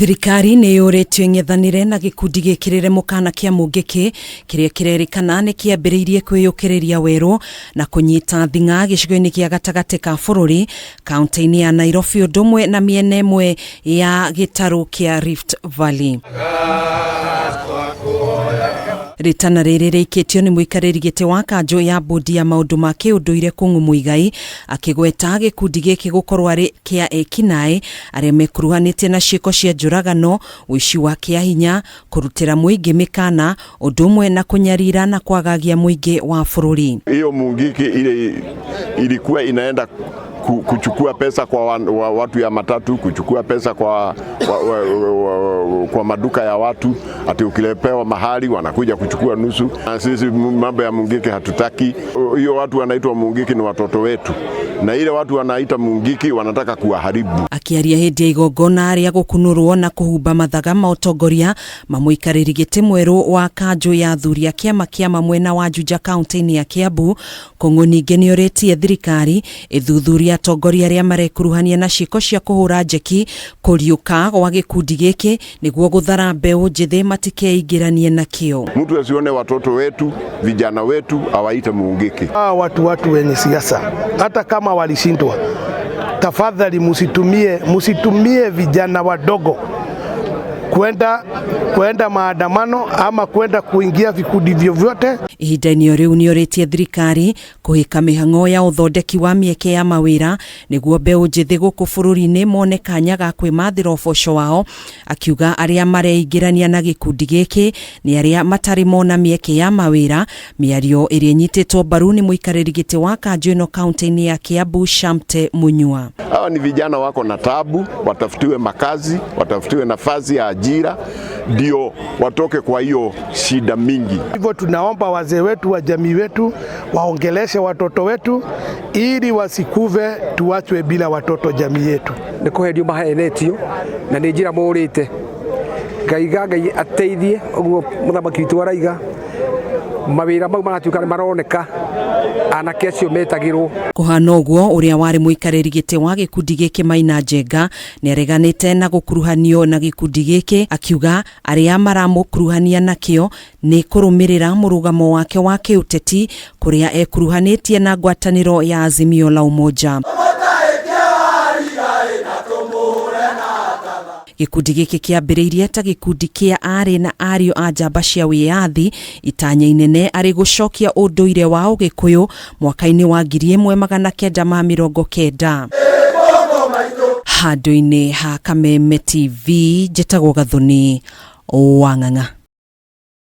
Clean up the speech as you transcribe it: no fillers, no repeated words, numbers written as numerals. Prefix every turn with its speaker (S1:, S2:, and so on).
S1: Thirikari nĩ yũrĩtio ĩng'ethanĩre na gĩkundi gĩkĩrĩre mũkana kĩa Mũngĩkĩ kĩrĩa kĩrerĩkana nĩ kĩambĩrĩirie kwĩyũkĩrĩria werũ na kũnyita thing'a gĩcigo-inĩ gĩa gatagatĩ ka bũrũri kaunti-inĩ ya Nairobi ũndũ ũmwe na mĩena ĩmwe ya gĩtarũ kĩa Rift Valley. Rĩtana rĩrĩ rĩikĩtio nĩ mũikarĩri gĩtĩ wa kanjũ ya bodi ya maũndũ ma kĩũndũire Kũng'ũ Muigai akĩgweta gĩkundi gĩkĩ gũkorwo arĩ kĩa ekinaĩ arĩa mekuruhanĩtie na ciĩko cia njũragano, ũici wa kĩahinya, kũrutĩra mũingĩ mĩkana, ũndũ ũmwe na kũnyarira na kwagagia mũingĩ wa bũrũri.
S2: Hiyo Mungiki ile ilikuwa inaenda kuchukua pesa kwa watu ya matatu, kuchukua pesa kwa maduka ya watu, ati ukilepewa mahali wanakuja kuchukua nusu. Na sisi mambo ya Mungiki hatutaki. Hiyo watu wanaitwa Mungiki ni watoto wetu, na ile watu wanaita Mungiki wanataka kuwaharibu.
S1: Akĩaria hĩndĩ ya igongona rĩa gũkunũrwo na kũhumba mathaga ma ũtongoria ma mũikarĩri gĩtĩ mwerũ wa kanjũ ya athuri a kĩama kĩa mwena wa Juja kaunti-inĩ ya Kiambu, Kũng'ũ ningĩ nĩorĩtie thirikari ĩthuthurie atongoria arĩa marekuruhania na ciĩko cia kũhũra njeki kũriũka gwa gĩkundi gĩkĩ nĩguo gũthara mbeũ njĩthĩ matikeingĩranie nakĩo.
S2: Mtu asione watoto wetu, vijana wetu awaite Mungiki.
S3: Hawa watu wenye siasa hata kama walishindwa, tafadhali musitumie vijana wadogo kwenda maandamano ama kwenda kuingia vikundi vyovyote.
S1: Ihinda-inĩ o rĩu nĩorĩtie thirikari kũhĩka mĩhang'o ya ũthondeki wa mĩeke ya mawĩra nĩguo mbeũ njĩthĩ gũkũ bũrũri-inĩ mone kanya ga kwĩmathĩra ũboco wao, akiuga arĩa mareingĩrania na gĩkundi gĩkĩ nĩ arĩa matarĩ mona mĩeke ya mawĩra, mĩario ĩrĩa ĩnyitĩtwo mbaru nĩ mũikarĩri gĩtĩ wa kanjũ ĩno kaunti-inĩ ya Kiambu Shamte Munyua.
S2: Hawa ni vijana wako na tabu, watafutiwe makazi, watafutiwe nafasi ya ajira, ndio watoke kwa hiyo shida mingi.
S3: Hivyo tunaomba wazee wetu wa jamii wetu waongeleshe watoto wetu ili wasikuve tuachwe bila watoto jamii yetu.
S4: Nĩ kũherio mahenetio na nĩ njĩra mũrĩte ngaiga Ngai ateithie ũguo mũthamaki witũ araiga mawĩra mau maratuĩka nĩ maroneka anake acio metagĩrwo.
S1: Kũhana ũguo ũrĩa warĩ mũikarĩri gĩtĩ wa gĩkundi gĩkĩ Maina Njenga nĩareganĩte na gũkuruhanio na gĩkundi gĩkĩ akiuga arĩa maramũkuruhania nakĩo nĩ kũrũmĩrĩra mũrũgamo wake wa kĩũteti kũrĩa ekuruhanĩtie na ngwatanĩro ya Azimio la Umoja. Gĩkundi gĩkĩ kĩambĩrĩirie ta gĩkundi kĩa aarĩ na ariũ a njamba cia wĩyathi itanya inene arĩ gũcokia ũndũire wa Ũgĩkũyũ mwaka-inĩ wa 1990. Handũ-inĩ ha Kameme TV njĩtagwo Gathoni Wang'ang'a.